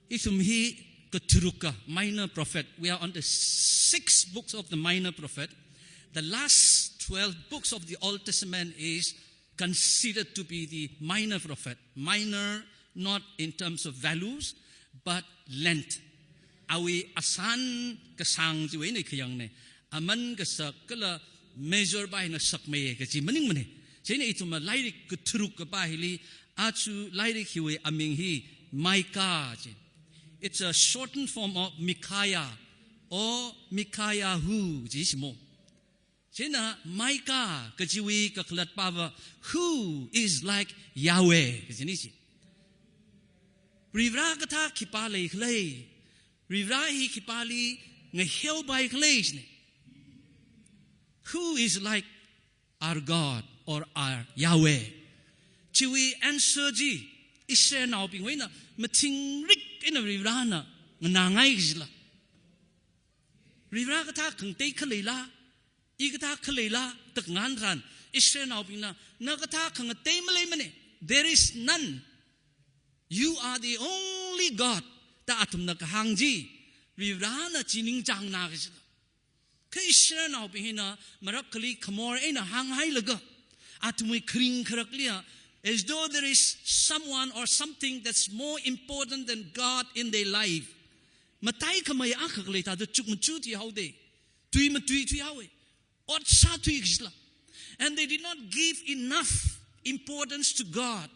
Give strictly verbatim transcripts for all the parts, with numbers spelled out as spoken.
Ithum hi katharuka minor prophet. We are on the six books of the minor prophet. The last twelve books of the Old Testament is considered to be the minor prophet. Minor, not in terms of values, but length. Awui asan kasang chiwui eina khayangne. Aman kasak kala measure pa hina sakmei kaji maningmane. Chieina ithumna lairik katharuk kapā hili, aja lairik hiwui aming hi Micah chi. It's a shortened form of Micaiah or Micaiah who chi simo. Chieina Micah kajiwui kakhalat pava, "Who is like Yahweh?" kajini chi. Varivara kathā khipā leikhala? Varivara hi khipāli ngaheopai khala chine. "Who is like our God or our Yahweh?" Chiwui answer chi Israelnaobingwui eina mathingrik eina Varivarana nganāngai kajila. Varivara kathā khangatei khaleila, i kathā khaleila, tak ngan ran, Israelnaobingna, "Na kathā khangatei maleimane. There is none. You are the only God," da athumna kahāng chi, Varivarana chi ningchāngna kajila. Kha Israelnaobing hina marakhali khamor eina hānghailaga, athumwui kharing kharakliya, as though there is someone or something that's more important than God in their life. Mataikhamei akha khalei thāda chukmajā thuihaoda, tui matui thuihaowa, ot sāthui kajila. And they did not give enough importance to God.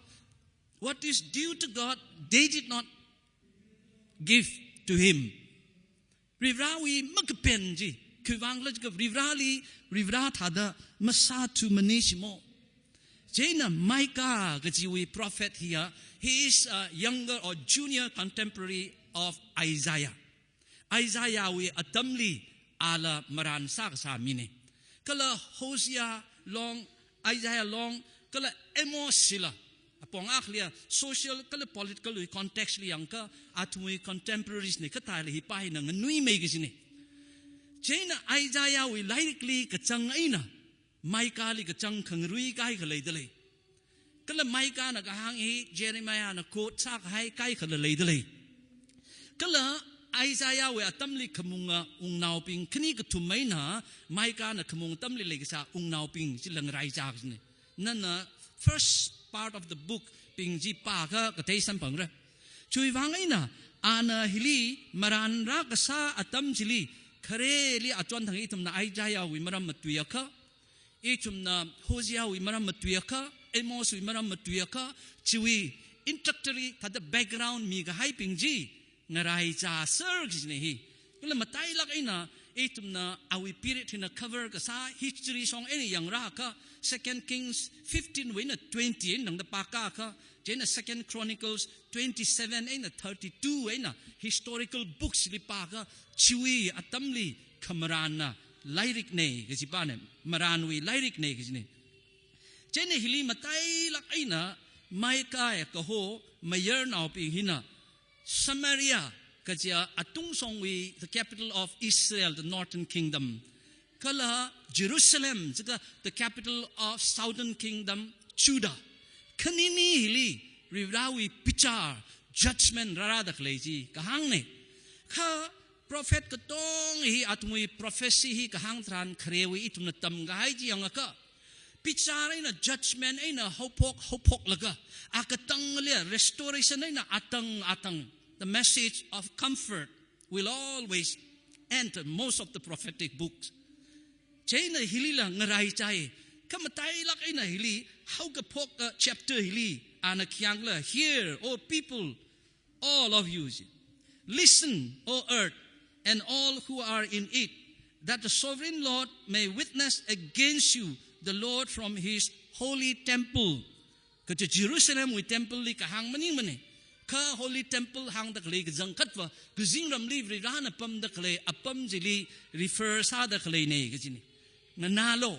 What is due to God, they did not give to him. Varivarawui makapen chi, khiwuivang khala jiakha Varivarali, Varivara thāda masāthumane simo. Chieina Micah kajiwui prophet hiya, he is a younger or junior contemporary of Isaiah. Isaiahwui atamli ala marān sākasā mine. Kala Hosea long, Isaiah long, kala Amos chila, apong akhaliya social kala political wui context li yangakha, athumwui contemporaries ne, kha thāli hi pa hina nganuimei kajine. Chieina Isaiahwui lairikli kachang eina Micahli kachang khangarui kaikha leidalei. Kala Micahna kahāng hi Jeremiahna quote sākahai kaikhala leidalei. Kala Isaiahwui atamli khamunga wungnaobing khani kathum eina Micahna khamung atamli leikasā wungnaobing chila ngaraichā kajine. Nana first part of the book bing chi pākha kathei samphangra. Chiwuivang eina ana hili marān rākasā atam chili, khareli achon thang ithumna Isaiahwui maram matuiakha, ithumna Hoseawui maram matuiakha, Amoswui maram matuiakha, chiwui introductory thāda background mikahaibing chi ngaraichāser kajine hi. Kala matailāk eina ithumna awui period hina cover kasā history shong eina yangrāakha, Second Kings fifteen wui eina twenty eina tangda pākakha, chieina Second Chronicles twenty-seven eina thirty-two eina historical books li pāakha, chiwui atamli khamarānna lairikne kaji pane, marānwui lairikne kajine. Chieina hili matailāk eina Micah kaho mayarnaobing hina Samaria kajiya atungshongwui, the capital of Israel, the northern kingdom, kala Jerusalem, jiakha the capital of southern kingdom, Judah, khanini hili Varivarawui bichar, judgment rārāda khalei chi kahāngne. Kha prophet katonga hi athumwui prophecy hi kahāng tharan kharewui ithumna tamkahai chi yangakha, bichar eina judgment eina haophok haophoklaga, akatangli restoration eina atang atang, the message of comfort will always enter most of the prophetic books. Chieina hilila ngaraichāi, kha matailāk eina hili haokaphok, uh, chapter hili ana khi hāngkhala, "Hear, O people, all of you. Listen, O earth, and all who are in it, that the sovereign Lord may witness against you, the Lord from his holy temple." Kaja Jerusalemwui temple li kahāng maningmane. Kha holy temple hāngda khalei kachangkhatva kazingramli Varivarana pamda khalei apam chili refer sāda khaleine kajine. Nganālu,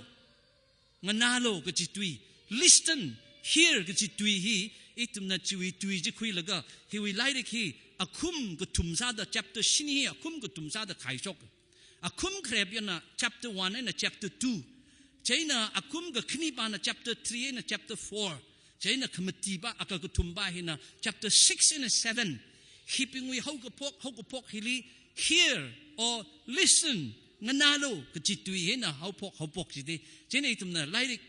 nganālu kaji tui. Listen, hear kaji tui hi, ithumna chiwui tui chi khuilaga, hiwui lairik hi akhum kathum sāda, chapter shini hi akhum kathum sāda khaishok. Akhum kharep yana chapter one eina chapter two. Chieina akhum kakhani pana chapter three eina chapter four. Chieina khamati pa, aka kathum pa hina chapter six eina seven. khibingwui haokaphok, haokaphok hili hear or listen, nganālu kaji tui hina haophok, haophok jida. Chieina ithumna lairik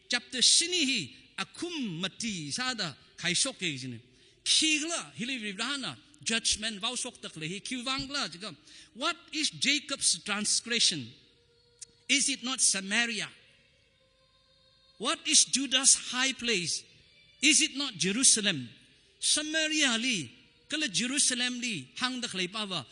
chapter shini hi akhum mati sāda khaishoka jina. Khikhala hili Varivarana judgment vaoshokda khalei hi khiwui vang khala jiakha, what is Jacob's transgression? Is it not Samaria? What is Judah's high place? Is it not Jerusalem? Samaria li, kala Jerusalem li hāngda khalei pava,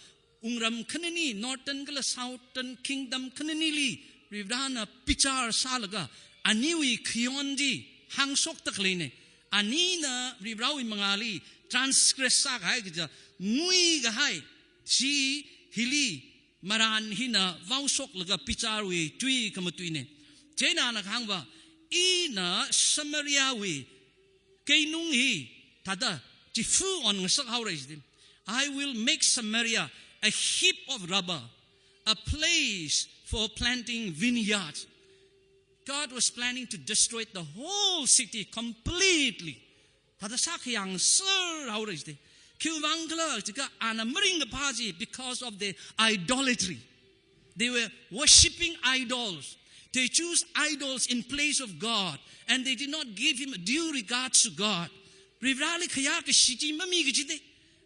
wungram khanini, northern kala southern kingdom khanini li, Varivarana bichar sālaga, aniwui khayon chi hāngshokda khaleina. Anina Varivarawui mangāli transgress sākahai kaja, ngui kahai chi hili marān hina vaoshoklaga bicharwui tui khamatuina. Chieina ana kahāngva, ina Samariawui keinung hi thāda chifa on ngasak haora jida. I will make Samaria a heap of rubble, a place for planting vineyards. God was planning to destroy the whole city completely. Thāda sākhayang sār haora jida. Khiwui vang khala jiakha ana maringkaphā chi because of the idolatry. They were worshipping idols. They choose idols in place of God, and they did not give him due regards to God. Varivarali khayākashi chi mami kajida.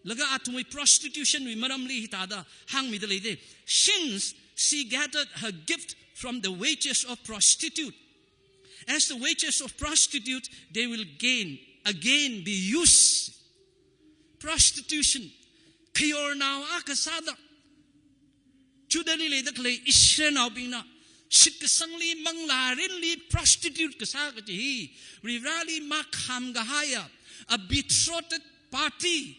Laga athumwui prostitution wui maramli hithāda hāngmida leida. Since she gathered her gift from the wages of prostitute, as the wages of prostitute, they will gain, again be used. Prostitution. Khayor nao akha sāda, Judahli leida khalei Israelnaobingna shitkasangli, manglārinli prostitute kasā kaji hi, Varivarali makham kahaiya, a betrothed party,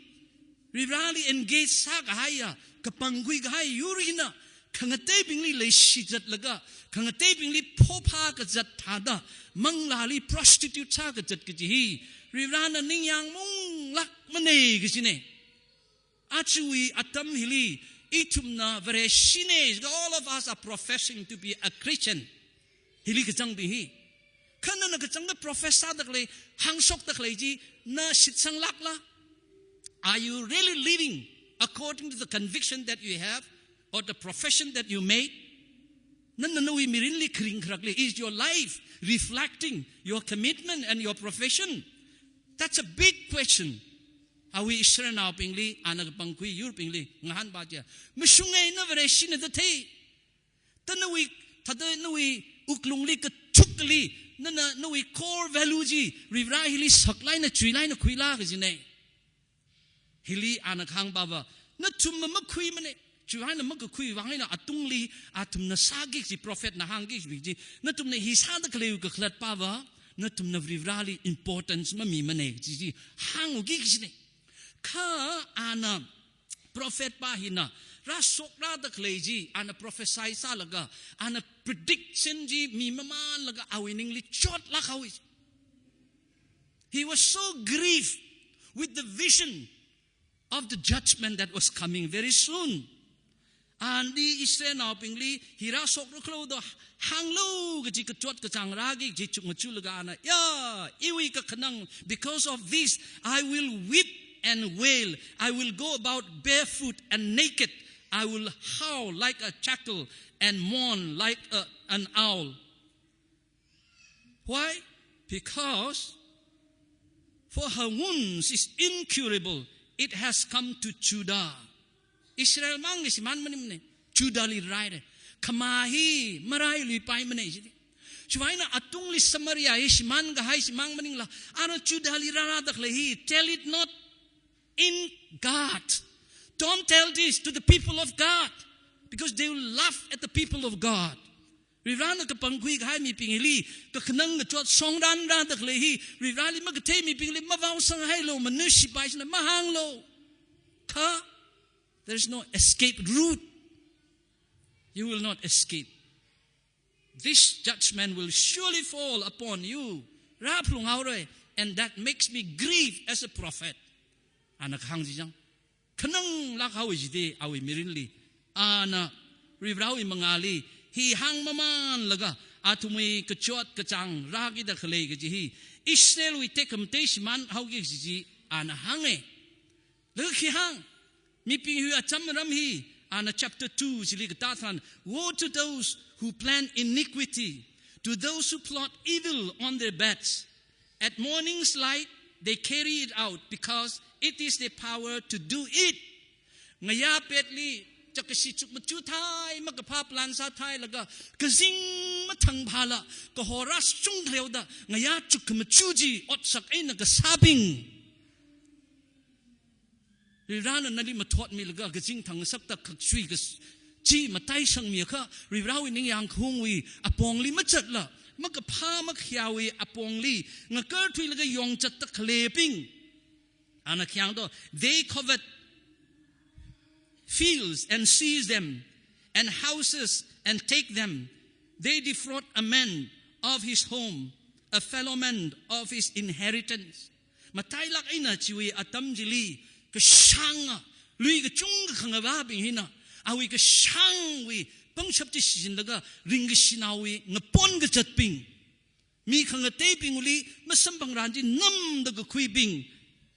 Varivarali engage sākahaiya, kapangkhui kahai yur hina, khangateibingli leishi zatlaga, khangateibingli phophā kazat thāda, manglāli prostitute sā kazat kaji hi, Varivarana ningyāng maunglākmana kajina. Ajawui atam hili, ithumna Vareshina, all of us are professing to be a Christian. Hili kazangbing hi. Kha nana kazangda profess sāda khalei, hāngshokda khalei chi, na shitsanglākla? Are you really living according to the conviction that you have or the profession that you made? Nana nawui mirinli kharing kharakli, is your life reflecting your commitment and your profession? That's a big question. Awui Israelnaobingli, ana kapangkhui yurbingli ngahānpa chiakha, mashunga, na Vareshina da thei. Thāda nawui, thāda nawui wuklungli kachukkali, nana nawui core value chi Varivara hili saklāk eina chuilāk eina khuilāk kajina. Hili ana kahāngpava, nathumva makhuimana. Chiwui vang eina makakhui vang eina atungli athumna sāki kaji, prophetna hāngki kaji, nathumna hi sāda khalei kakhalatpava, nathumna Varivarali importance mamimana kaji chi hānguki kajina. Kha ana prophet pa hina rāshokrada khalei chi, ana prophesy sālaga, ana prediction chi mi mamānlaga awui ningli chotlāk haowa. He was so grieved with the vision of the judgment that was coming very soon. Ani Israelnaobingli hi rāshokra khala da hānglu kaji kachot kachāng rāki kaji chukmajalaga ana, ya, iwui kakhanang, because of this, I will weep and wail. I will go about barefoot and naked. I will howl like a jackal and mourn like a, an owl. Why? Because for her wounds is incurable. It has come to Judah. Israel mangli shimān maningmana, Judahli rāhaira. Khamā hi marailuipaimana jida. Chiwui vang eina atungli Samaria hi shimān kahai shimān maningla, ara Judahli rārāda khalei hi, tell it not in God. Don't tell this to the people of God, because they will laugh at the people of God. Varivarana kapangkhui kahai mibingli kakhanang kachot shongran rāda khalei hi, Varivarali makathei mibingli mavaosang hailu, manushipai shina mahānglu. Kha, there is no escape route. You will not escape. This judgment will surely fall upon you. Rāphalung haora, and that makes me grieve as a prophet. Ana kahāng chi chang. Khananglāk haowa jida awui mirinli. Ana Varivarawui mangāli hi hāng mamānlaga, athumwui kachot kachāng rākida khalei kaji hi, Israelwui tekhamatei shimān haoki kaji chi ana hānga. Laga khi hāng, Mibingwui acham aram hi, ana chapter two chili katā tharan, "Woe to those who plan iniquity, to those who plot evil on their beds. At morning's light, they carry it out because it is their power to do it." Ngayā petli, chakashi chukmachu thai, makaphā plan sāthai laga, kazing mathang phala, kahora shung khaleoda, ngayā chukmachu chi, otsak eina kasābing. Varivarana nali mathotmilaga kazing thang ngasakta khaksui kas-, chi mataisangmi akha, Varivarawui ningyāng kahungwui apongli machatla, makaphā makhayāwui apongli, ngakarthuilaga yongchatta khaleibing. Ana khayang do, "They covet fields and seize them, and houses and take them. They defraud a man of his home, a fellow man of his inheritance." Matailak eina chiwui atam chili, kashānga, lui kachungkha khangavābing hina, awui kashāngwui pangshap chi shichinlaga, ringkashinaowui ngapon kazatbing. Mi khangateibingli masamphangran chi namda kakhuibing,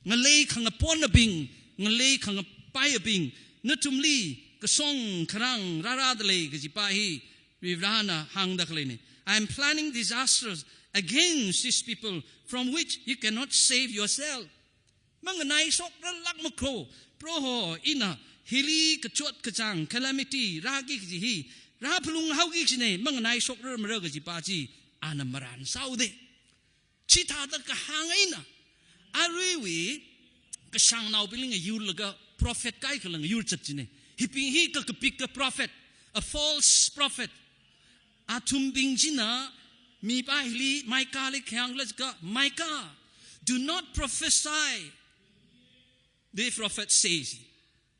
ngalei khangaponabing, ngalei khangapaiabing, nathumli kasong kharang rārāda lei kajipa hi Varivarana hāngda khaleina. "I am planning disasters against these people from which you cannot save yourself." Manganai shokrarlāk makro, Proho ina hili kachot kachāng calamity rāki kaji hi, rāphalung haoki kajina, manganai shokrar mara kajipa chi, ana marān sāhaoda. Chithāda kahāng eina, aruiwui kashāngnaobingli ngayurlaga prophet kaikhala ngayurchat china. Hibing hi kakapik ka prophet, a false prophet. Athumbing china, mipa hili Micahli khayang laga, "Micah, do not prophesy," the prophet says.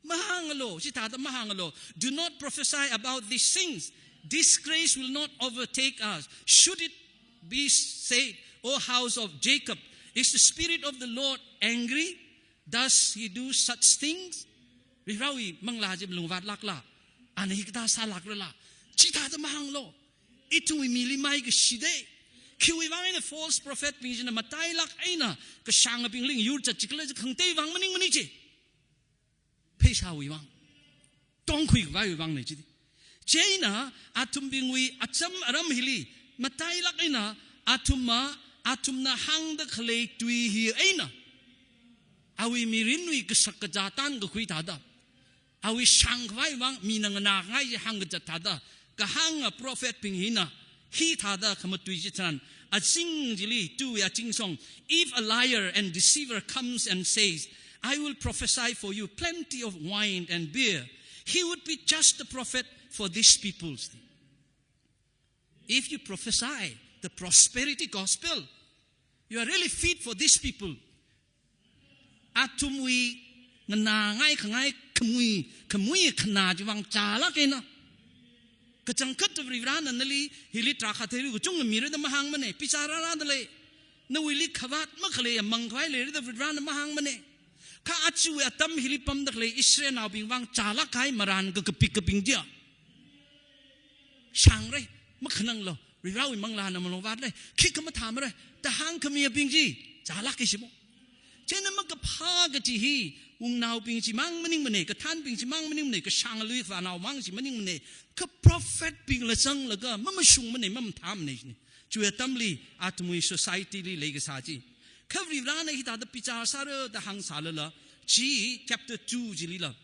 Mahāngalo, chithāda mahāngalo. "Do not prophesy about these things. Disgrace will not overtake us. Should it be said, O house of Jacob, is the Spirit of the Lord angry? Does he do such things?" Varivarawui manglā chi malungvātlākla, ana hikathā sālākrala, chithāda mahānglo. Ithumwui mili maikashida. Khiwui vang eina false prophet bing china matailak eina kashāngabingli ngayurchat chi khala chi khangatei vang maningmana chi. Pheisāwui vang, tongkhuikhavaiwui vangna chida. Chieina athumbingwui acham aram hili matailak eina athumna, athumna hāngda khalei tui hi eina, awui mirinwui kashak kazā tānkakhui thāda, awui shāngkhavai vang mina nganāngai chi hāngkazat thāda, kahānga prophet bing hina, hithāda khamatui chitharan, azing chili, tuwui azing shong, "If a liar and deceiver comes and says, 'I will prophesy for you plenty of wine and beer,' he would be just the prophet for these peoples." If you prophesy the prosperity gospel, you are really fit for these people. Athumwui nganāngai khangai khamui, khamui khanā chiwui vang chālak eina. Kachangkhat Varivarana nali hili tarākha theirui kachungkha mirada mahāngmana, bichar rārada lei. Nawuili khavāt makhalei amang khavai leirada Varivarana mahāngmana. Kha achiwui atam hili pamda khalei Israelnaobing vang chālak kahai marān kakapik kabing chiya. Shāngra, makhananglo, Varivarawui manglāna malungvātla, khikha mathāmara, da hāngkhami abing chi, chālak kaji mo. Chieina makaphā kaji hi, wungnaobing chimang maningmana, kathānbing chimang maningmana, kashāng lui khavānao mang chi maningmana, kha prophet bingla zanglaga, mamashungmana, mamathāmana china. Chiwui atamli, athumwui society li leikasā chi. Kha Varivarana hithāda bichar sāra da hāngsālala, chi chapter two chilila,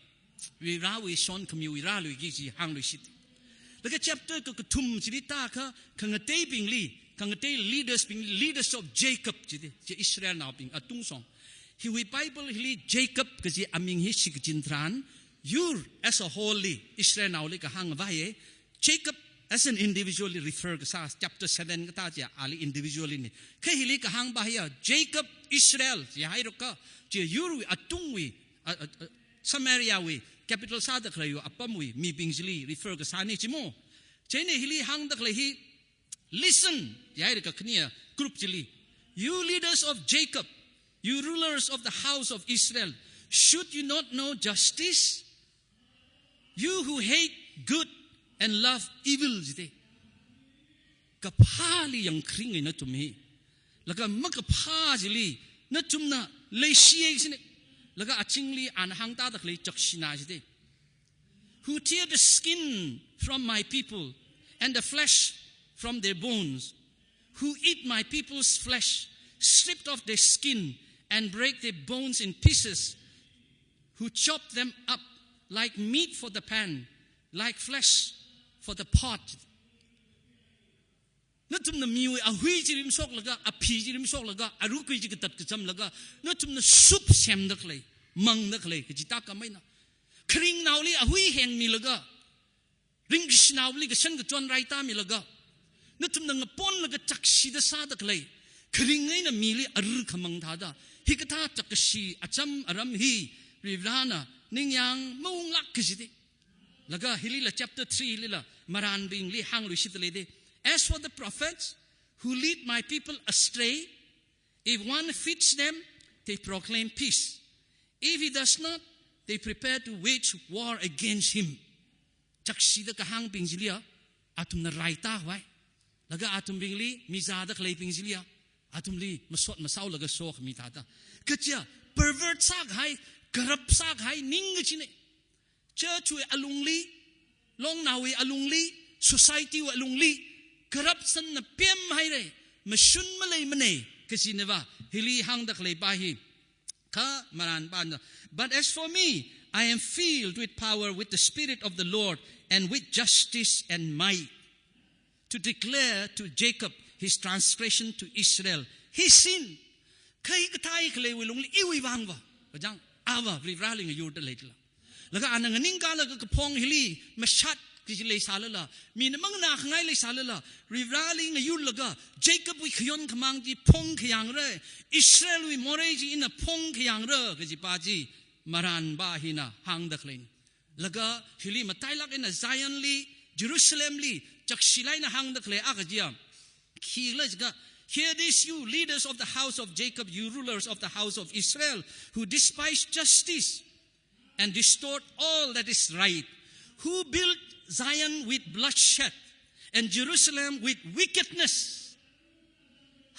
Varivarawui shonkhamiwui rāluiki chi hāngluishit. Laga chapter kakathum chili tākha khangateibingli, khangatei leaders bing, leaders of Jacob chida, chi Israelnaobing atungshong. Hiwui Bible hili Jacob kaji aming hi shikachin tharan, Ur as a whole li, Israelnaoli kahāng vāya. Jacob as an individual li refer kasā, chapter seven katā chi ali individual lina. Kha hili kahāng vāya, Jacob, Israel, chi hairaka, chi Urwui atungwui, a, a, a, Samariawui capital sāda khaleiwui apamwui mibing chili refer kasāna chi mo. Chieina hili hāngda khalei hi, listen, yaira kakhane group chili. You leaders of Jacob, you rulers of the house of Israel, should you not know justice? You who hate good and love evil, jite. Kaphāli yangkharinga nathum hi. Laga makaphā chili nathumna leishiya sine. Laga achingli ana hāngtāda khalei chakshina jide. Who tear the skin from my people and the flesh from their bones, who eat my people's flesh, stripped of their skin and break their bones in pieces, who chop them up like meat for the pan, like flesh for the pot. Nathumna miwui ahui chi rimshoklaga, aphi chi rimshoklaga, arukui chi katat kachamlaga, nathumna soup semda khalei, mangda khalei, kaji tākam eina. Kharingnaoli ahui hengmilaga, ringkashinaoli kashan kachon raitā milaga, nathumna ngaponlaga chakshida sāda khalei, kharing eina mili arur khamang thāda, hikathā chakkashi acham aram hi, Varivarana ningyāng maunglāk kajide. Laga hilila chapter three lila marānbingli hāngluishit leide. As for the prophets who lead my people astray, if one feeds them, they proclaim peace. If he does not, they prepare to wage war against him. Chakshida kahāngbing chiliya, athumna raitā vai. Laga athumbingli, mizāda khaleibing chiliya, athumli masot masaolaga sokhami thāda. Kaja, pervert sākahai, corrupt sākahai, ning kachine. Church wui alungli, longnaowui alungli, society wui alungli, corruption na pemhaire, mashun maleimane, kajinava, hili hāngda khaleipa hi. Kha marānpana. But as for me, I am filled with power, with the Spirit of the Lord, and with justice and might, to declare to Jacob his transgression, to Israel his sin. Kha hikathā khaleiwui lungli iwui vangva, kajang, ava Varivarali ngayurda leila. Laga ana nganingkalaga kaphong hili mashat kaji leisālala, mina manganākhangai leisālala, Varivarali ngayurlaga, Jacobwui khayon khamāng chi phongkhayāngra, Israelwui morei chi ina phongkhayāngra, kajipa chi marānpa hina hāngda khaleina. Laga hili matailāk eina Zionli, Jerusalemli, chakshila eina hāngda khalei akha chiya. Khikhala jiakha, hear this, you leaders of the house of Jacob, you rulers of the house of Israel, who despise justice and distort all that is right, who build Zion with bloodshed and Jerusalem with wickedness.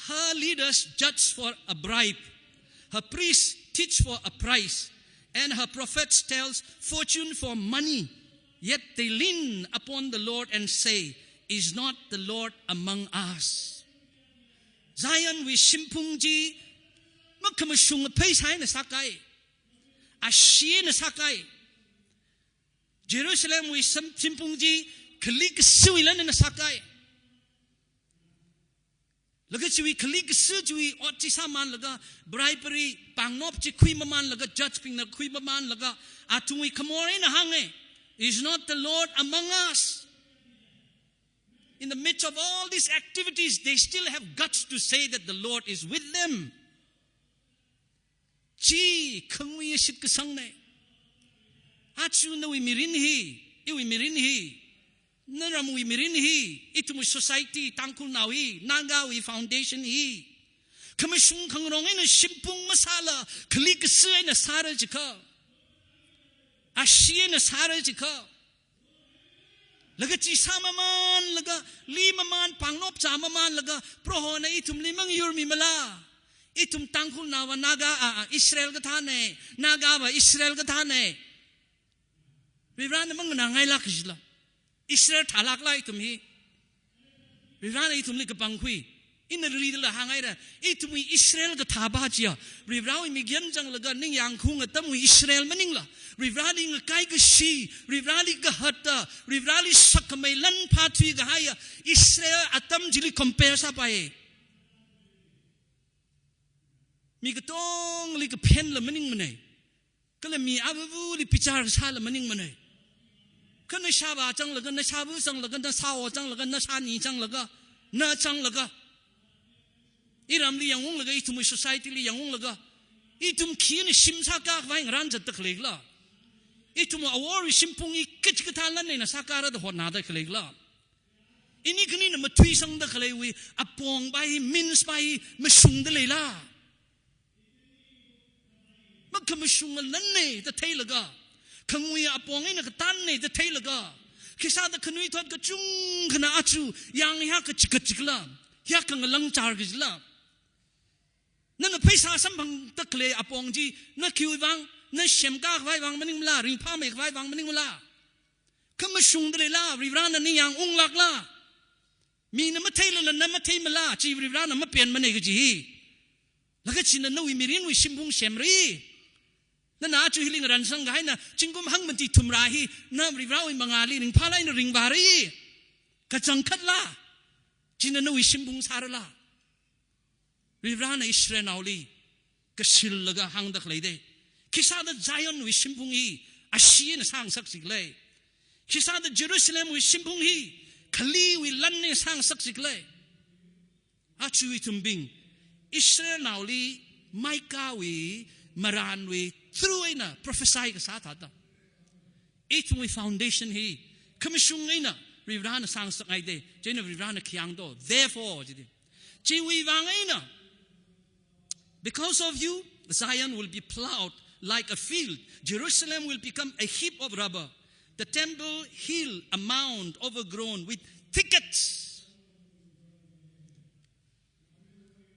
Her leaders judge for a bribe. Her priests teach for a price. And her prophets tells fortune for money. Yet they lean upon the Lord and say, "Is not the Lord among us?" Zionwui shimphung chi makhamashung aphei sāhaina sākai. Ashee eina sākai. Jerusalemwui sam-, shimphung chi khali kashiwui lan eina sākai. Laga chiwui khali kashi chiwui ot chi sāmanlaga, bribery, pāngnop chi khuimamanlaga, judge bingna khuimamanlaga, athumwui khamor eina hānge, "Is not the Lord among us?" In the midst of all these activities, they still have guts to say that the Lord is with them. Chi khangui shitkasangna. Aja nawui mirin hi, iwui mirin hi, naramwui mirin hi, ithumwui society, Tangkhulnao hi, Nagawui foundation hi, khamashung khangarong eina shimphung masāla, khali kashi eina sāra jiakha, ashee eina sāra jiakha, laga chi sāmamanlaga, limaman, pāngnop zāmamanlaga, Prohona ithumli mangayurmimala? Ithum Tangkhulnaova Naga, a, a, Israel kathāna, Nagava Israel kathāna. Varivarana manganāngailāk kajila. Israel thālākla ithum hi. Varivarana ithumli kapangkhui. Ina ridala hānghaira, ithumwui Israel kathāpa chiya, Varivarawui mikyan zanglaga, ningyāng khaung atamwui Israel maningla, Varivarali ngakai kashi, Varivarali kahatta, Varivarali sakhamei lan phāthui kahaiya Israel atam chili compare sāpai. Mi katongli kaphenla maningmana. Kala mi avavali bichar sāla maningmana. Kha nashāvā zanglaga, nashāva̱ zanglaga, nashāwo zanglaga, nashāni zanglaga, na zanglaga, iramli yangunglaga, ithumwui society li yangunglaga, ithum khina shim sākakhavai ngarān zatda khaleikhala? Ithum awor shimphung hi kachikathā lan eina sākara da hotnada khaleikhala? Ini khanina mathuisangda khaleiwui apongpa hi, meanspa hi mashungda leila? Makhamashunga lanna da theilaga, khangui apong eina katānna da theilaga, khisāda khanuithot kachungkhana aja yāng hiyākha chikachikla, hiyākha ngalangchar kajila? Nana pheisā samphangda khalei apong chi, na khiwui vang Na semkakhavai vang maningmala, ringphāmeikhavai vang maningmala. Khamashungda leila, Varivarana ningyāng unglākla. Mina matheilala na matheimala, chi Varivarana mapenmana kaji hi. Laga china nawui mirinwui shimphung semra. Nana aja hili ngaransangkahaina, zingkum hangmati thumrā hi, na Varivarawui mangāli ringphālāk eina ringvāra. Kachangkhatla. China nawui shimphung sārala. Varivarana Israelnaoli kashilaga hāngda khalei de. Khisāda Zionwui shimphung hi ashee eina sāngasaksi khala? Khisāda Jerusalemwui shimphung hi khaliwui lan eina sāngasaksi khala? Aja ithumbing Israelnaoli Micahwui marānwui through eina prophesy kasā thāda, ithumwui foundation hi khamashung eina Varivarana sāngasakngai de. Chieina Varivarana khi hāng do, therefore, jide. Chiwui vang eina, because of you, Zion will be plowed like a field. Jerusalem will become a heap of rubble. The temple hill, a mound overgrown with thickets.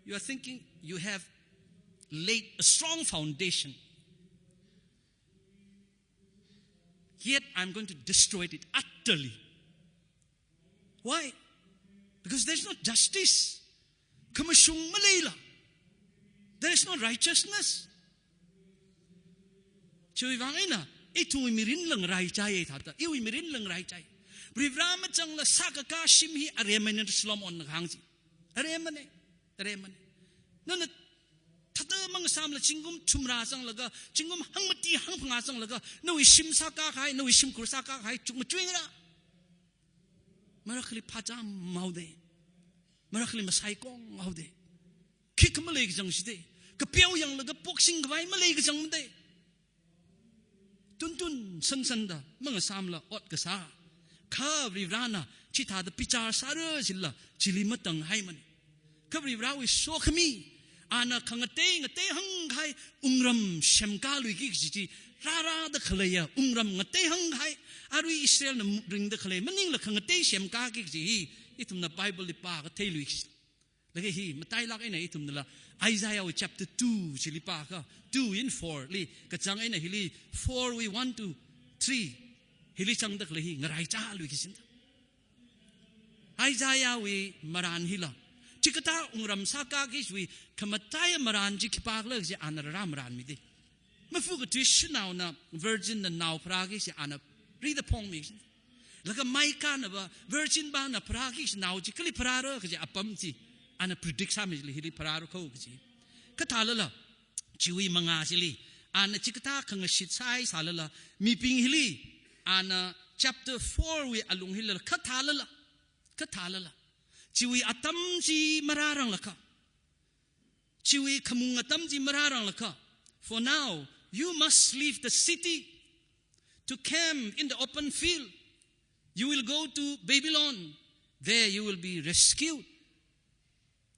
You are thinking you have laid a strong foundation. Yet I'm going to destroy it utterly. Why? Because there's no justice. Khamashung maleila. There is no righteousness. Chiwui vang eina, ithumwui mirinla ngaraichai thāda, iwui mirinla ngaraichai. Varivara mazangla sākakā shim hi aremana, Solomonna kahāng chi. Aremana, aremana. Nana thāda mangasāmala zingkum thumrā zanglaga, zingkum hangmati hangphangā zanglaga, nawui shim sākakahai, nawui shimkhur sākakahai chukmajāngra. Marakhali phāchām haoda. Marakhali masaikong haoda. Khikha malei kachang shida. Kapeo yanglaga poksing khavai malei kachangmada. Tuntun sansanda mangasāmala ot kasā. Kha Varivarana chithāda bichar sāra jilala, chili matanghaimana. Kha Varivarawui sokhami, ana khangatei ngatei hāngkahai wungram semkaluiki kaji chi, rārada khaleiya wungram ngatei hāngkahai, arui Israelna ringda khalei maningla khangatei semkaki kaji hi, ithumna Bible li pākha theiluiki kaji. Laga hi matailāk eina ithumnala Isaiahwui chapter two chili pākha, two in four li, kachang eina hili four wui one to three, hili zangda khalei hi ngaraichāluiki kajina. Isaiahwui marān hila, chikathā wungram sākaki chiwui khamataiya marān chi khipākhala kaji ana rārā marānmida. Mafu kathui shanaona virginna nao pharāki kaji ana rida phongmi. Laga Micahna va virgin pana pharāki kaji nao chi kali pharāra kaji apam chi ana predict sāmi, hili pharāra kho kaji. Kathālala, chiwui mangā chili, ana chikathā khangashit sāhaisālala, mibing hili, ana chapter four wui alung hilala, kathālala, kathālala, chiwui atam chi marāranglakha, chiwui khamung atam chi marāranglakha, for now, you must leave the city to camp in the open field. You will go to Babylon. There you will be rescued.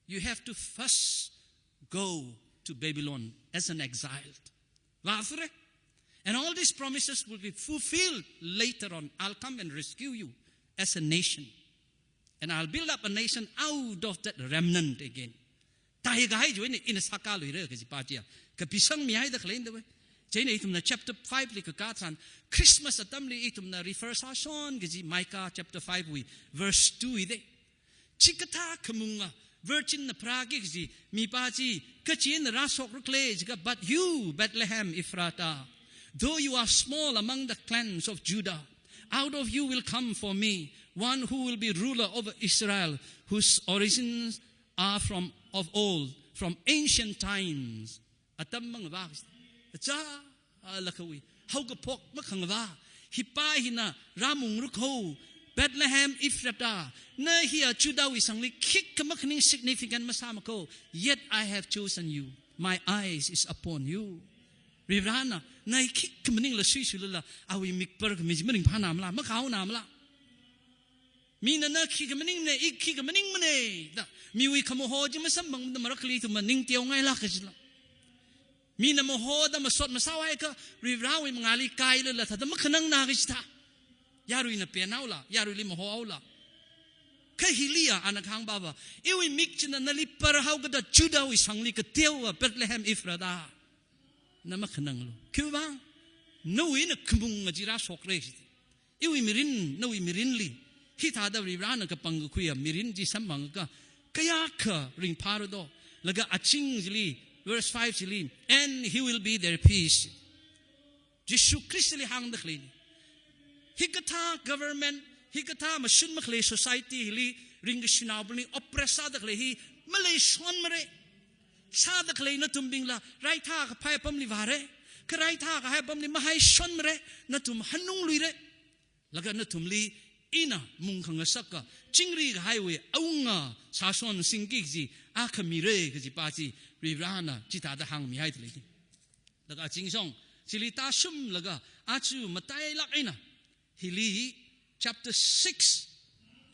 You have to first go to Babylon as an exile. Vāsure. And all these promises will be fulfilled later on. I'll come and rescue you as a nation. And I'll build up a nation out of that remnant again. Taikahai chiwui eina ina sākaluira kaji pa chiya kapisangmihaida khaleina da wei. Chieina ithumna chapter five li kakā tharan, Christmas atamli ithumna refer sāshon kaji Micah chapter five wui verse two i da. Chikathā khamunga virginna pharāki kaji mipa chi kachina rāshokra khala jiakha, but you, Bethlehem Ephrathah, though you are small among the clans of Judah, out of you will come for me one who will be ruler over Israel, whose origins are from of old, from ancient times. Atam mangavā, achā, a, lakhawui haokaphok makhangavā, hipa hina rāmungra kho, Bethlehem Ephrathah, na hiya Judahwui shangli khikha makhaning significant masāma kho, yet I have chosen you. My eyes is upon you. Varivarana na hi khikha maningla suishuilala, awui mikpar khami chi maringphānamala, makhaonamala. Mina na khikha maningmana, i khikha maningmana da miwui khamaho chi masamphangda marakhali ithum maning teongailāk kajila. Mina mahoda masot masāhaiakha, Varivarawui mangāli kailala thāda makhanangna kajitha. Yaruina penhaola, yaruili mahohaola. Kha hiliya ana kahāng pava, iwui mik china nali parhaokada Judahwui shangli kateowa Bethlehem Ephrathah. na makhananglu. Khiwuivang, nawui eina khamung ngaji rāshokra shi. Iwui mirin, nawui mirinli, hithāda Varivarana kapangkakhuiya mirin chi samphangakha, kayākha ringphāra do. Laga aching chili, verse five chili, "And he will be their peace." Jishu Khristali hāngda khaleina. Hikathā government, hikathā mashun makhalei society hili ringkashinaobingli oppress sāda khalei hi maleishonmara. Sāda khalei nathumbingla, raitha kaphai apamli vāra. Kha raitha kahai apamli mahaishonmara, nathum hanungluira. Laga nathumli ina mungkhangasaka, chingri kahaiwui awunga sāshon singki kaji akha mira kajipa chi, Varivarana chithāda hāngmihaida lei. Laga achingshong, chili tāshunglaga, aja matailāk eina, hili chapter six,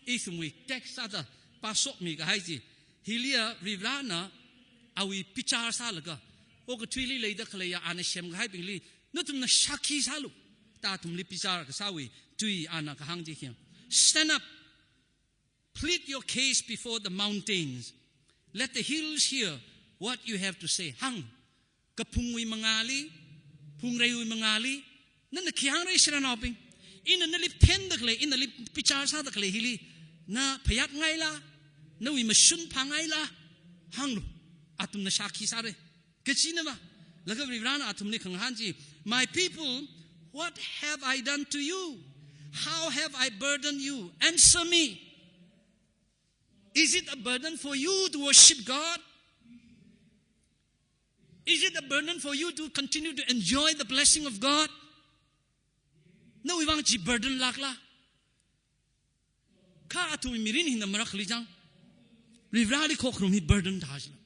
ithumwui text sāda pāshokmi kahai chi, hiliya Varivarana awui bichar sālaga, okathuili leida khaleiya ana semkahaibingli, nathumna shākhi sālu, da athumli bichar kasāwui tui ana kahāng chi hi. "Stand up, plead your case before the mountains. Let the hills hear what you have to say." Hāng, kaphungwui mangāli, phungreiwui mangāli, nana khi hāngra Israelnaobing? Ina nali phenda khalei, ina nali bichar sāda khalei hili, na phayātngaila, nawui mashun phāngaila, hānglu, athumna shākhi sāra. Kachina ma, laga Varivarana athumli khangahān chi, "My people, what have I done to you? How have I burdened you? Answer me. Is it a burden for you to worship God? Is it a burden for you to continue to enjoy the blessing of God?" Nawui vang chi burden lākla? Kha athumwui mirin hina marakli chang. Varivarali khokharum hi burden thāshila.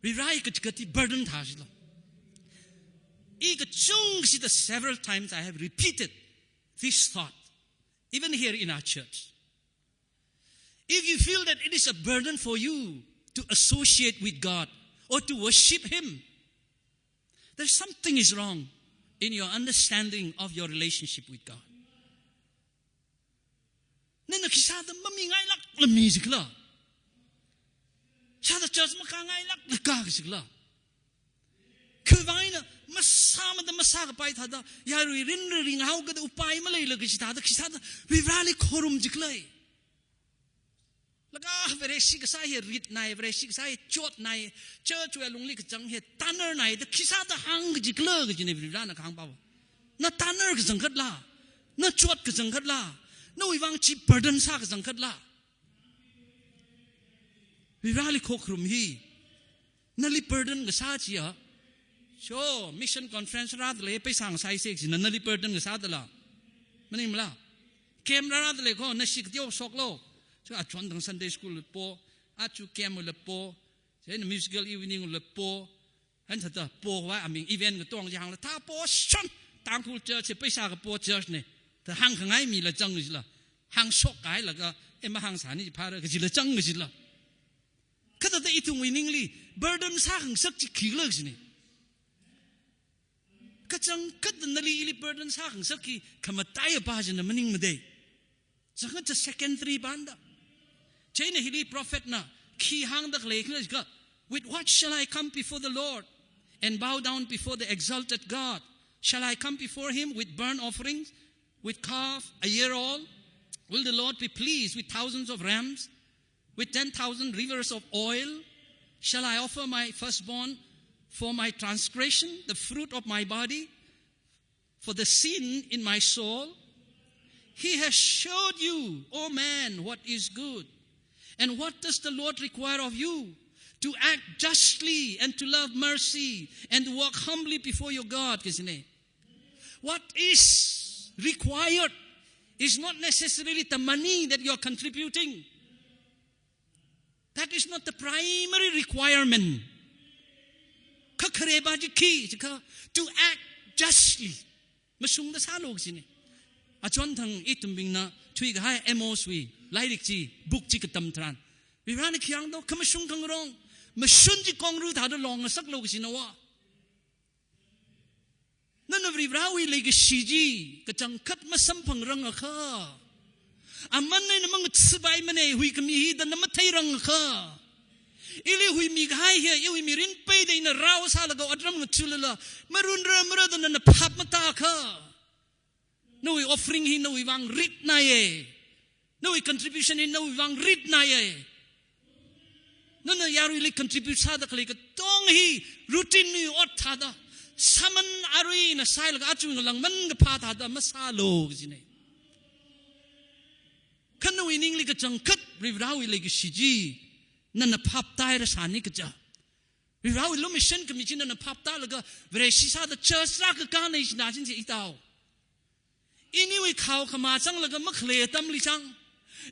Varivarali kachikathā burden thāshila. I kachungkha sida several times I have repeated this thought, even here in our church. If you feel that it is a burden for you to associate with God or to worship Him, there's something is wrong in your understanding of your relationship with God. Nana khisāda mamingailākla mi jikhala? Sāda church makāngailākla kā jikhala? Khiwuivang eina masāmada masākapai thāda, yarui rinri ringhaokada upai maleila kaji thāda, khisāda Varivarali khorum jikhala? Laga Vareshi kasā hi ritnai, Vareshi kasā hi chotnai, church wui alungli kachang hi tanarnai, da khisāda hāng kajikhala kajina Varivarana kahāngpava. Na tanar kachangkhatla, na chot kachangkhatla, nawui vang chi burden sā kachangkhatla? Varivarali khokharum hi nali burden kasā chiya, cho, mission conference rāda lei, pheisā ngasaisa kajina nali burden kasā dala? Maningmala? Camp rāda lei kho, nashi kateo shoklo. Cho, achon thang Sunday school po, aja camp la po, chieina musical evening la po, hithāda po va aming event katong chi hāngla, thā po shon, Tangkhul church hi pheisā kapo church na, da hāngkhangai mila chang jila, hāngshok kahai laga, e mahāngsāni phāra kajila chang kajila. Kathāda ithumwui ningli burden sākhangasak chi khikhala kajina. Kachangkhat nali ili burden sākhangasak hi khamataiya pa china maningmada. Changkhat cha secondary panda. Chieina hili prophet na khi hāngda khalei khala jiakha, "With what shall I come before the Lord and bow down before the exalted God? Shall I come before him with burnt offerings, with calf a year old? Will the Lord be pleased with thousands of rams, with ten thousand rivers of oil? Shall I offer my firstborn for my transgression, the fruit of my body, for the sin in my soul? He has showed you, O man, what is good. And what does the Lord require of you? To act justly and to love mercy and to walk humbly before your God." Kajina. What is required is not necessarily the money that you are contributing. That is not the primary requirement. Kha khare pa chi khi jiakha, to act justly. Mashungda sālu kajina. Achon thang ithumbingna thuikahai Amos wui lairik chi, book chi katam tharan, Varivarana khi hāng do, khamashung khangarong, mashun chi kongru thāda longngasaklu kajina va. Nana Varivarawui leikashi chi kachangkhat masamphangrangakha, aman eina mangathapaimana, huikhami hi da na matheirangakha, Ili huimikahai hi, iwui mirin peida ina rao sālaga otram ngathulala, marunra mara da nana phap matākha. Nawui offering hi nawui vang ritnaiye. Nawui contribution hi nawui vang ritnaiye. Nana yaruili contribute sāda khalei katonga hi routine wui ot thāda, sāman aruina sāhailaga aja ngalāngman kaphā thāda masālu kajine. Kha nawui ningli kachangkhat Varivarawui leikashi chi nana phaptāhaira sāni kaja. Varivarawui lumashan khami chi nana phaptālaga Vareshi sāda church rākakāna ishi na chin chi itao. Iniwui khao khamā zanglaga makhalei atamli zang.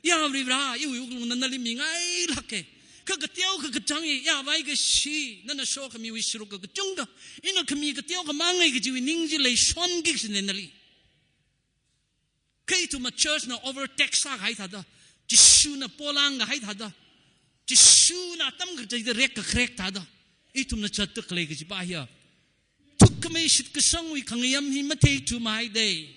Ya Varivara, iwui wuklung nana nali mingailāke. Kha kateo kakachāng hi, ya vaikashi, nana shokhamiwui sāruk kakachungkha, ina khami kateo khamāngai kajiwui ning chi leishonki kajine nali. Kha ithumna church na overtake sākahai thāda, Jishuna polāngkahai thāda, Jishuna atam kateida rekkakharek thāda, ithumna zatda khalei kajipa hiya, thukkhamei shitkasangwui khangayam hi matheithumahaide.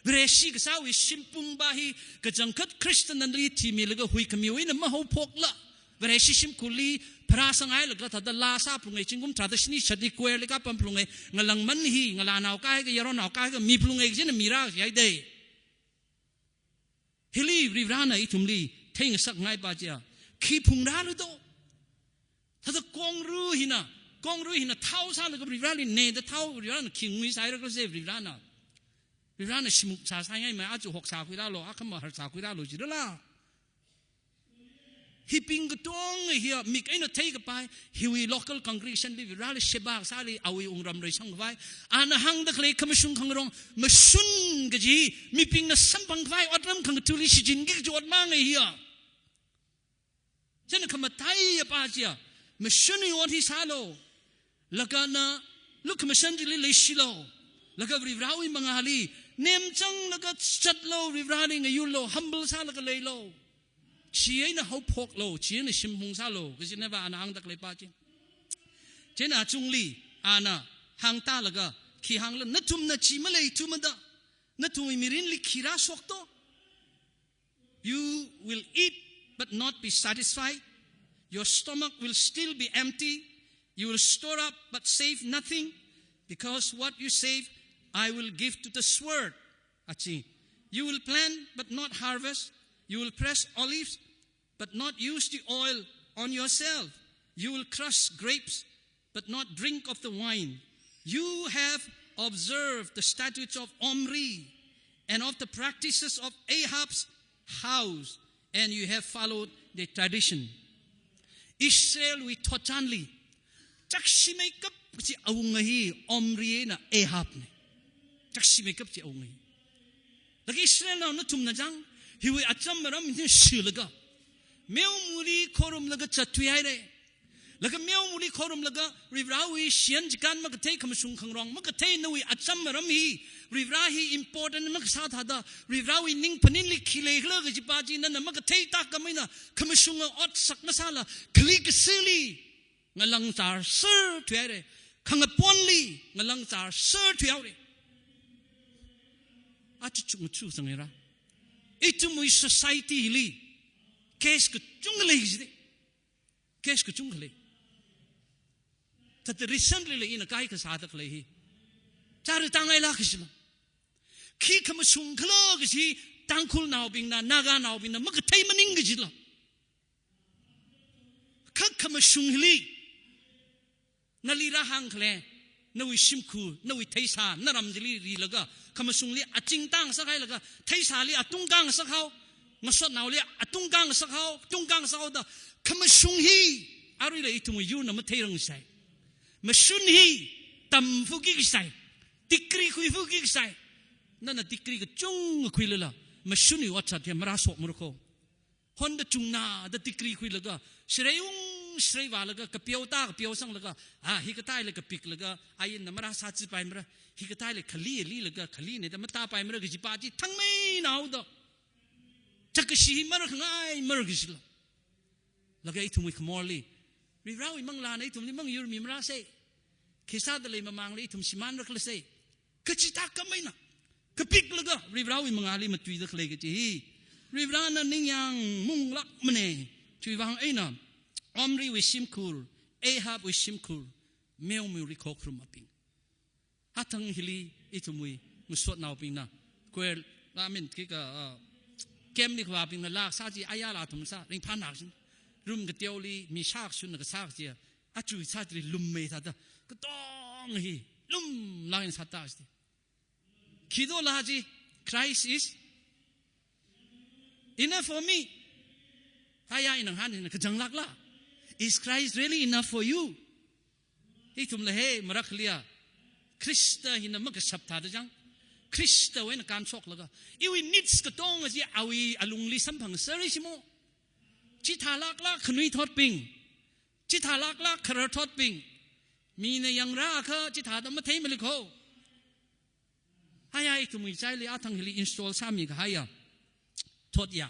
Vareshi kasāwui shimpungpa hi kachangkhat Christian nali thimilaga huikhamiwui eina mahaophokla, Vareshi shimkhurli pharāsanghailaga thāda laa sāphalunge, zingkum tharāda shini shadi choir li kapam phalunge, ngalāngman hi, ngalānao kahaiakha, yaronao kahaiakha miphalunge kajina mirākahaide. Hili Varivarana ithumli theingasakngaipa chiya, khi phungrālu do. Thāda kongru hina, kongru hina thao sālaga Varivarali neda thao, Varivarana khi nguisāhaira khala se Varivarana. Varivarana shimuk sāsāngaimei, aja hok sākhuirālu, akhama har sākhuirālu jirala. Hibing katonga hiya mik eina theikapai, hiwui local congregation li Varivarali sheba kasāli awui wungram reisangkhavai, ana hāngda khalei khamashung khangarong mashun kaji, mibingna samphangkhavai otram khangathāli shichinki kaji ot mangai hiya. Chieina khamataiya pa chiya, mashunwui ot hi sālu. Laga na lukhamashan chili leishilu. Laga Varivarawui mangāli nemchanglaga zatlu, Varivarali ngayurlu, humble sālaga leilu. Chieina haophoklu, chieina shimphung sālu, kajinava ana hāngda khaleipa chi. Chieina achungli ana hāngtālaga, khi hāngla, nathumna chi maleithumada, nathumwui mirinli khi rāshok do. You will eat but not be satisfied. Your stomach will still be empty. You will store up but save nothing, because what you save, I will give to the sword. Achi. You will plant but not harvest. You will press olives but not use the oil on yourself. You will crush grapes but not drink of the wine. You have observed the statutes of Omri and of the practices of Ahab's house, and you have followed the tradition. Israelwui thotchanli chakshimeikap kachi awunga hi Omri eina Ahabne. Chakshimeikap kachi awunga hi. Laga Israelnao nathumna chang, hiwui acham aram hi shilaga, meomali khorumlaga zatthuihaire. Laga meomali khorumlaga, Varivarawui shiyan chikān makathei, khamashung khangarong makathei, nawui acham aram hi, Varivara hi important makasā thāda, Varivarawui ningphaninli khi leikhala kajipa chi nana makathei tākam eina, khamashunga otsak masāla, khali kasili ngalāngzar sāthuihaire. Khangaponli ngalāngzar sāthuihaore. Achu chungchu sangaira. Ithumwui society li case kachungkha lei jide. Case kachungkha lei. Thāda recently lei ina kaikha sāda khalei hi, chara tāngaila kajila. Khi khamashung khala kaji Tangkhulnaobingna, Naganaobingna makathei maning kajila. Kha khamashung hili nali rāhāng khalei, nawui shimkhur, nawui theisā, naram chili rilaga, khamashungli aching tāngasakhailaga, theisāli atung kāngasakhao, ngasotnaoli atung kāngasakhao, tung kāngasakhaoda, khamashung hi aruila ithumwui yurna matheirang sai. Mashun hi tamfuki sai. Degree khuifuki sai. Nana degree kachungkha khuilala, mashunwui otsak hi marāshokmara kho. Honda chungnada degree khuilaga, shreiung shreivālaga, kapeo tā kapeo sanglaga, ah, hikathāli kapiklaga, ainna marāsāchipaimara, hikathāli khali alilaga, khalineda matāpaimara kajipa chi thangmeinaoda, chakashi hi marakhangaimara kajila. Laga ithumwui khamorli, Varivarawui manglāna ithumli mangyurmimarase. Khisāda lei mamangli ithum shimānra khalase. Kachi tākam eina, kapiklaga Varivarawui mangāli matuida khalei kachi hi, Varivarana ningyāng munglākmane. Chiwui vang eina Omriwui shimkhur, Ahabwui shimkhur, meomeoli khokharumabing. Athang hili ithumwui ngasotnaobingna, choir la min kika, ah, camp li khavābingna lāksā chi ayala athum sā, ringphānā kachina. Room kateoli mi shākshunna kasā kachiya, aja sā chili lummei thāda, katong hi lumlāk eina sāta kachi. Khi do la chi, Christ is enough for me. Aya ina ngahān ina kachānglākla. Is Christ really enough for you? Ithumla hi marakhaliya, Khrista hina makashap thāda chang, Khristawui eina kānshoklaga, iwui needs katonga chi awui alungli samphangserra shimo. Chithālākla khanuithotbing, chithālākla khararthotbing, mina yangrākha chithāda mathei malikho. Aya ithumwui ngachaili athang hili install sāmi kahaiya thotya,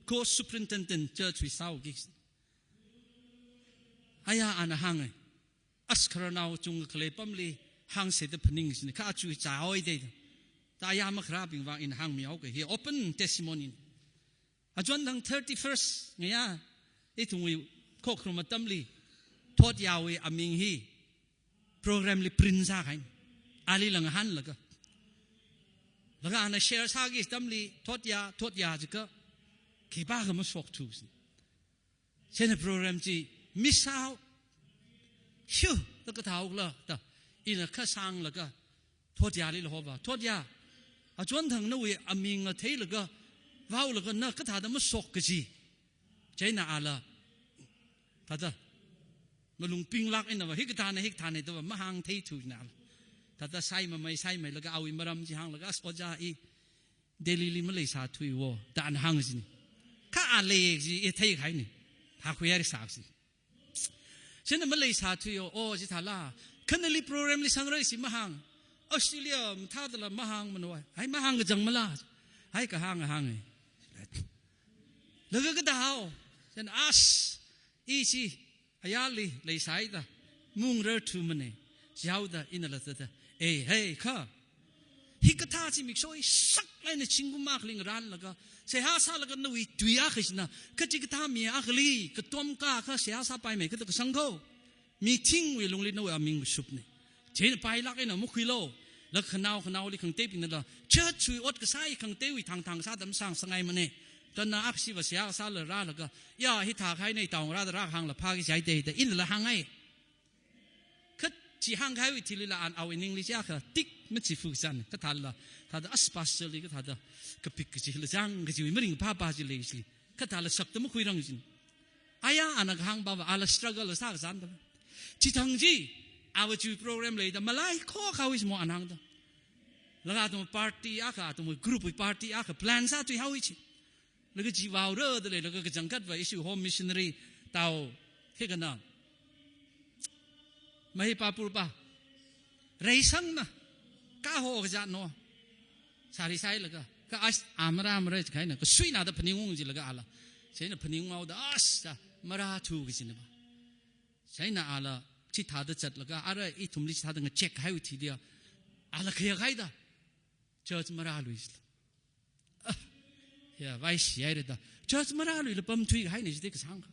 ko superintendent church wui sāuki. Aya ana hānga, as khararnao chungkha khalei apamli hāngserda phaningsei, kha aja chaoi de. Ta aya makharābing vang ina hāngmihaoka, hi open testimony. Achonthang thirty-first ngayā, ithumwui khokharum atamli, thotyawui aming hi program li print sākahaina. Alila ngahānlaga, laga ana share sāki atamli, thotya, thotya jiakha, khipākha mashokthu. Chieina program chi miss sāhao. Hiu, ta kathāhaokhala da, ina kha sanglaga thotyali la hova. Thotya, achonthang nawui aming theilaga, vaolaga na kathāda mashok kaji. Chieina ala thāda malung pinglāk einava, hikathāna, hikathāna da va mahāngtheithu nala. Thāda saimamei, saimeilaga awui maram chi hānglaga, as ojā, i Delhi li maleisāthuiwo, da ana hāng kachina. Kha a lei kaji i theikahaina. Phākhuihaira sā kachi. Chieina maleisāthuiwo, o chithāla. Kha nali program li sangra kachi mahāng. Australia mathādala mahāngmana. Hai mahāng kachangmala. Hai kahāng hānga. Laga kathāhao. Chieina as, i chi ayarli leisāhaida, mungrarthumana, jihaoda inala thāda, ei, hei, kha, hikathā chi mikshoi saklāk eina zingkum akhali ngarānlaga, seihā sālaga nawui tui akha china, kachikathā mi akhali katomkakha seihā sāpaimei kathā kasangkho. Mithingwui lungli nawui aming kashupna. Chieina pailāk eina makhuilo. Laga khanao khanaoli khangateibingnala, church wui ot kasā hi khangateiwui thangthang sāda masāngasakngaimana. Tana akhashiva seihā sāla rālaga, ya, hithākahaina, itaongarāda rākahāngla phāki jihaida, da inala hānghai. Kha chi hāngkahaiwui thilila ana awui ningli chiakha tik machifu kachāna, kathāla, thāda as pastor li kathāda kapik kachila chang kajiwui maringphāpa chi lei chili. Kathāla sakta makhuirang kachina. Aya ana kahāngpava, ala struggle sākazanda. Chithang chi, ava chi program leida malaikhokhaowa shimo ana hāngda. Laga athum party akha, athum group wui party akha plan sāthuihaowa chi. Laga chi vaora da leilaga kachangkhatva ishi home missionary tao, hikana, Mahipapur pa, reisangna, kaho kajat no. Sari sāhailaga, kha as, a mara mara kahaina, kasuina da phaningung jilaga ala. Chieina phaningung haoda, as, da, marathu kajina pa. Chieina ala chithāda zatlaga, ara ithumli chithāda ngacheck kahaiwui thili ya, ala khayākhaida, church marālui jila. Ah, ya, vaishihaira da. Church marāluila pamthuikahaina jida kasāngkha.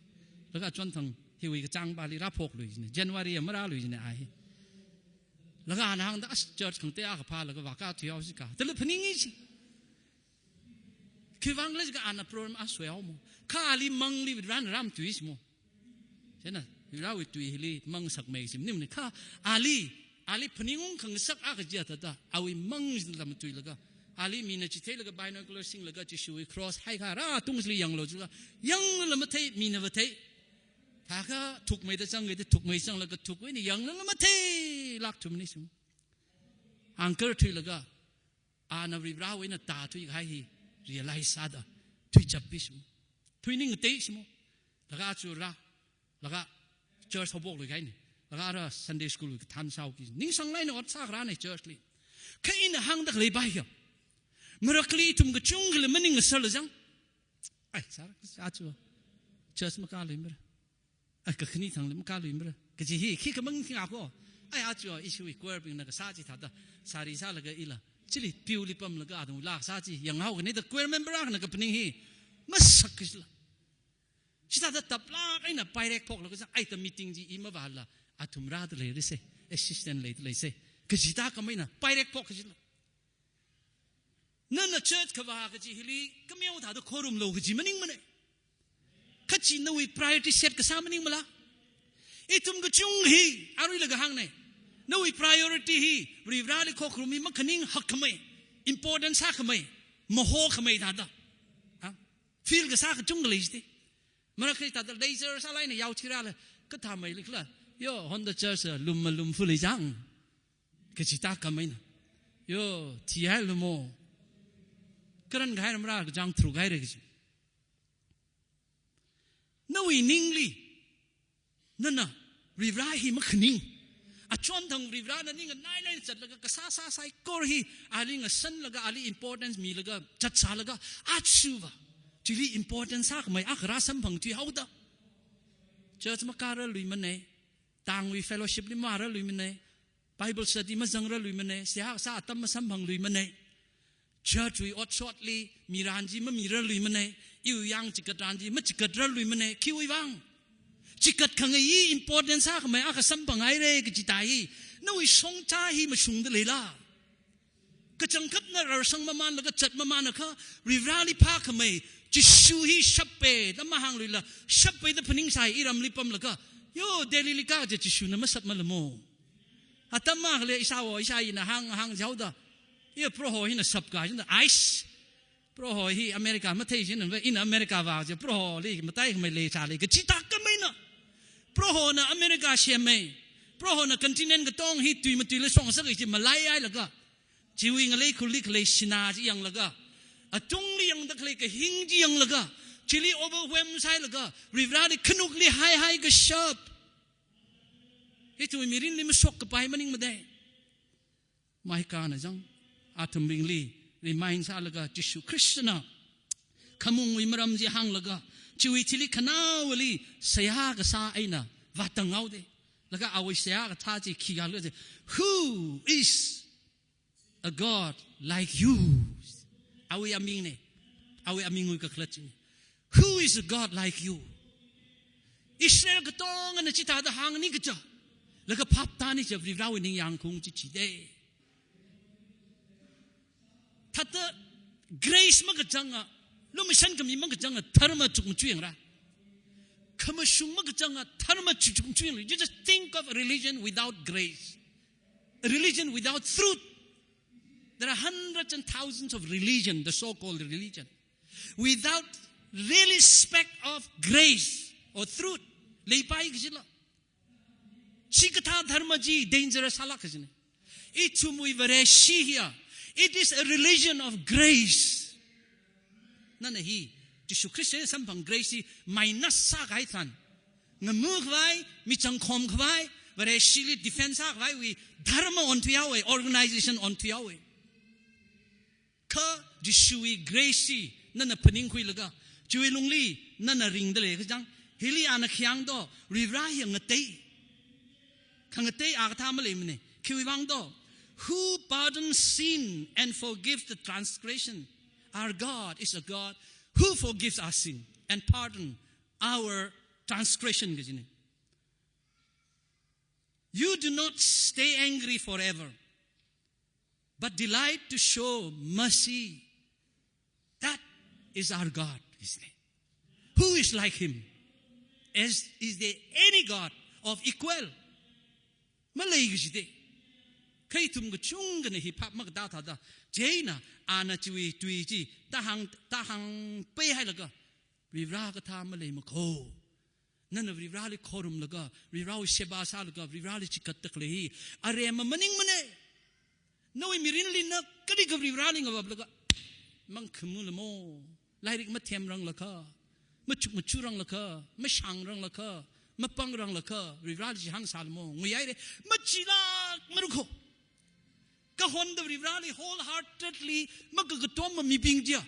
Laga achonthang hiwui kachāngpali rāphoklui jina. January ya marālui jina a hi. Laga ana hāngda, as church khangatei akha phālaga vākathuihaosi ka. Dala phaningi chi. Khiwuivang khala jiakha ana program a soihaomo. Kha ali mangli ran ram tui shimo. Chieina, Varewui tui hili mang sakmei shim nimni kha ali, ali phaningung khangasak akha jiya thāda, awui mang shim lam tuilaga, ali mina chitheilaga binocular singlaga Jishuwui cross haikha rā tungli yanglo jilaga, yanglala mathei, minava thei. Thākha thukmeida zangkida thukmei zanglaga thukwui eina yanglala matheilāk thumni shim. Anchor thuilaga, ana Varewui eina tāthuikahai hi realize sāda, thuichappi shimo. Thuining tei shimo. Laga aja rā, laga church haophokluikahaina. Laga ara Sunday school wui kathān sāhaoki. Ningsanglāk eina ot sākharāna church li. Kha ina hāngda khalei pa hiya, marakhali ithum kachungkhala maningngasakla chang. Ai, sāra, aja church makāluimara. Ai, kakhane thangli makāluimara. Kaji hi, khikha mang thingakho. Ai, aja ishiwui choir bingna kasā chi thāda, sari sālaga ila chili piuli pamlaga athum lāksā chi yanghaokane da choir member akhana kaphaning hi masak kajila. Chithāda taplāk eina pairek phoklaga zang, ai ta meeting chi i mavāla, athum rāda leirase, assistant leida leise, kaji tākhameina, pairek phok kajila. Nana church kavā kaji hili, kameo thāda khorumlu kaji maningmane. Kha chi nawui priority set kasā maningmala? Ithum kachung hi, aruilaga hāngne. Nawui priority hi, Varivarali khokharum hi makhaning hakkhamei, important sākhamei, mahokhamei thāda. Ha? Feel kasā kachungkha leisite. Marakhali thāda leisure sālaina yaochirala, kathāmei likla. Yo, Honda Church, lum malum fully jang. Kaji tākhameina. Yo, thihailumo. Karan kahai ramra kajang thru kahaire kaji. Nawui ningli, nana, Varivara hi makhaning. Achonthang Varivarana ningngai eina zatlaga kasā sā saikora hi, ali ngasanlaga, ali importance milaga, zatsālaga, achuva. Chili importance sākhamei, akha rāsamphangthuihaoda. Church makāraluimane, tangwui fellowship li mārāluimane, Bible study mazangrāluimane, seihā kasā atam masamphangluimane. Church wui otshotli, miran chi mamirāluimane, iwui yang chikatran chi machikatrāluimane, khiwui vang. Chikat khangai hi important sākhamei akha samphanghaire kaji thāda hi, nawui shongza hi mashungda leila? Kachangkhatna rarsang mamanlaga zat mamanakha, Varivarali phākhamei, Jishu hi shape, da mahāngluila, shape da phaningsai iramli pamlaga, yo, Delhi li kaje Jishuna mashap malamo. Atam akhali ishāwo, ishāyina hāng, hāngjihaoda. Iya Proho hina shapka, jina, ais. Proho hi America mathei jina, ina America vāje, Proholi mataikhamei leisālei, kaji tākhameina. Prohona America semme. Prohona continent katong hi tui matuila shongsak kaji malaihailaga. Chiwui ngalei khurli khalei sinā chi yanglaga. Atungli yangda khalei kahing chi yanglaga. Chili overwhelm sāhailaga. Varivarali khanukli haihai kashap. Hi tui mirinli mashokkapai maningmade. Micahna zang, athumbingli remind sālaga Jishu Khristana khamungwui maram chi hānglaga, chiwui thili khanaowali seihā kasā eina vātanghaode. Laga awui seihā kathā chi khi hānglaga, "Who is a God like you?" Awui amingne, awui amingwui kakhalat chine. "Who is a God like you?" Israel katongana chithāda hāngni kaja. Laga phaptāni kaja, Varivarawui ningyāng khaung chi chide. Thāda grace makachanga, lumashan khami makachanga, dharma chukmajā yangra. Khamashung makachanga, dharma chukmajā yangra. You just think of a religion without grace. A religion without truth. There are hundreds and thousands of religion, the so-called religion, without really speck of grace or truth. Leipai kajila. Chikathā dharma chi dangerous sālāk kajine. Ithumwui Vareshi hiya, it is a religion of grace. Nana hi, Jishu Khrista samphang grace hi minus sākahai tharan, ngamukhavai, michang khomkhavai, Vareshili defense sākhavaiwui dharma onthuihaowe, organization onthuihaowe. Kha Jishuwui grace chi nana phaningkhuilaga, chiwui lungli nana ringda lei kachang, hili ana khi hāngdo, Varivara hi ngatei. Khangatei a kathā maleimane, khiwui vangdo, "Who pardons sin and forgives the transgression? Our God is a God who forgives our sin and pardon our transgression," kajine. "You do not stay angry forever, but delight to show mercy. That is our God, isn't it? Who is like him? Is, is there any God of equal?" Malei kajide. Kha ithum kachungkhana hi phap makatā thāda. Chieina, ana chiwui tui chi, tāhāng, tāhāngpai hailaga, Varivara kathā maleimakho. Nana Varivarali khorumlaga, Varivarawui sheba sālaga, Varivarali chikatda khalei hi aremma maningmane. Nawui mirinli na kalikha Varivarali ngavaplaga, mangkhamulamo, lairik mathemranglakha, machukmachuranglakha, mashāngranglakha, mapangranglakha, Varivarali chihān sālamo, nguihaire, machilākmarukho. Kahonda Varivarali wholeheartedly makakatomma mibing chiya,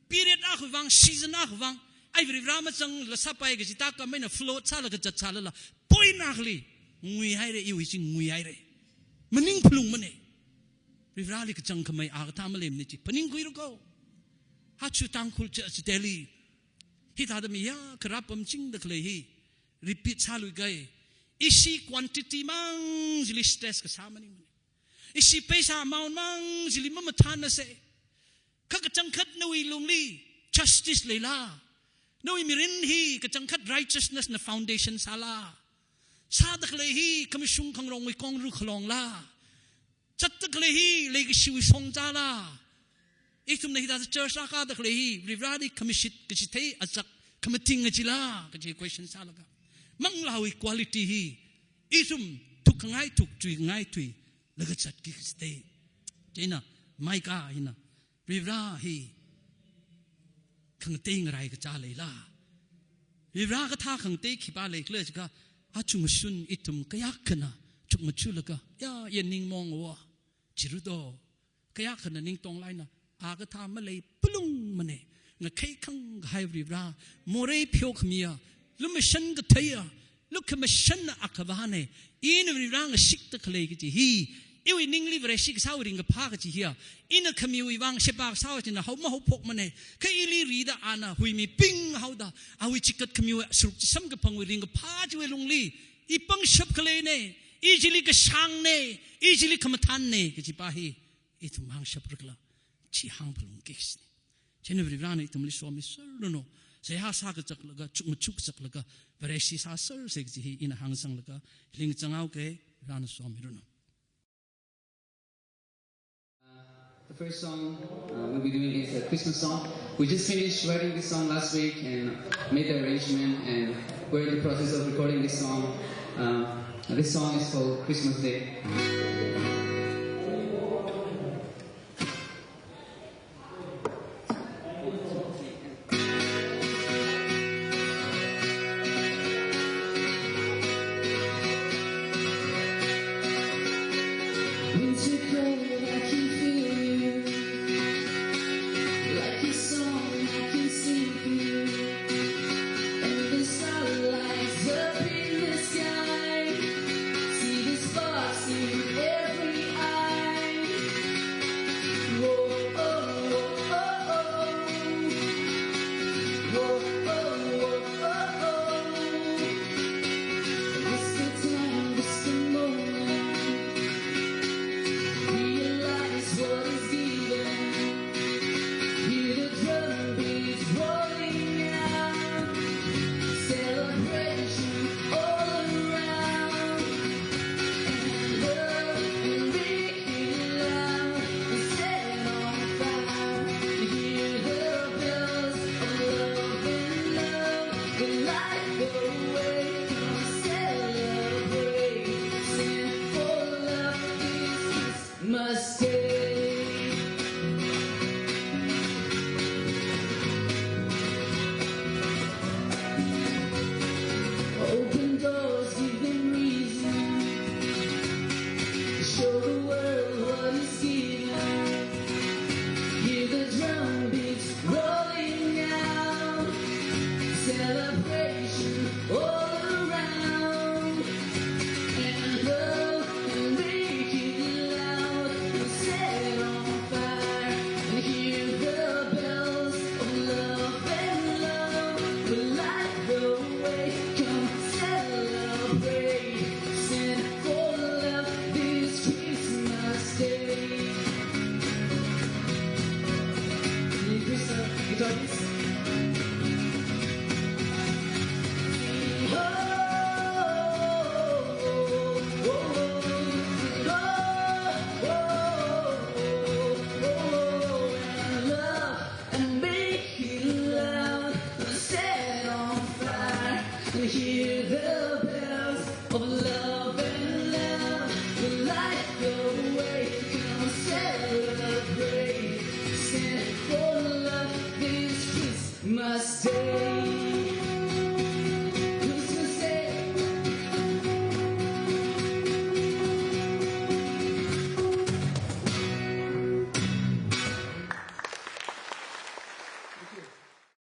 period akhawui vang, season akhawui vang, ai Varivara mazangla sāpai kaji tākhameina float sālaga zatsālala, point akhali nguihaire, iwui chi nguihaire. Maning phalungmane. Varivarali kachangkhamei a kathā maleimane chi phaningkhuirukho. Aja Tangkhul church chili Hithāda miya kharā pamchingda khalei hi repeat sāluiga, ishi quantity mang chili stress kasā maningmana. Ishi paisa amount mang chili mamathānasa. Kha kachangkhat nawui lungli justice leila? Nawui mirin hi kachangkhat righteousness na foundation sāla? Sāda khalei hi khamashung khangarongwui kongru khalongla? Zatda khalei hi leikashiwui shongzala? Ithumna hithāda church akāda khalei hi Varivarali khamashit kachithei azak khamating kajila kaji question sālaga, manglāwui quality hi ithum thukkhangai thuk, chuikhangai thuilaga zatki kachithei. Chieina Micah hina, Varivara hi khangatei ngarai kachā leila? Varivara kathā khangatei khipā leikhala jiakha, achungshun ithum kayākhana chukmajalaga, ya, ya ningmong wa, jiru do. Kayākhana ningtonglāk eina, a kathā malei phalungmana. Ngakhei khangkahai Varivara, morei pheokhamiya, lumashan katheiya, lukhamashanna Akhavāna. Ina Varivara ngashikda khalei kaji hi, iwui ningli Vareshi kasāwui ringkaphā kaji hiya, ina khamiwui vang sheba kasā china hao mahaophokmana. Kha ili rida ana huimiping haoda, awui chikat khamiwui saruk chisamkaphangwui ringkaphā chiwui lungli, i pangshap khaleina, i chili kashāngna, i chili khamathānna kaji pa hi ithum hāngshapra khala, chi hāngphalungki kachina. Chieina Varivarana ithumli somiserranu, seihā sākazaklaga, chukmajakazaklaga, Vareshi sāsersa kaji hi ina hāngsanglaga, lingchang haoke, Varivarana somiranu. The first song uh, we'll be doing is a Christmas song. We just finished writing this song last week and made the arrangement, and we're in the process of recording this song. Uh, this song is called Christmas Day. Winter cold, I can feel you. Like a song I can sing for you. And the star lights up in the sky. See the sparks in every eye. Whoa, oh, oh, oh, oh. Whoa, oh, oh, oh, oh. What's the time? What's the moment? Realize what is given. Hear the drum beats rolling out. Celebration all around. And love and be loud and set on fire. Hear the bells of love and love. The light the way, come celebrate. Sing for love this Christmas day. Open doors, give them reason. Show the world what is given. Hear the drum beats rolling out. Celebration all around. And love and make it loud. And set on fire. And hear the bells of love and love. Will light the way. Come celebrate. Send for love this Christmas day. Can you please, uh, guitar, please? And make it loud, set on fire, and hear the bells of love and love. Will light the way, come celebrate. Send for love this Christmas day.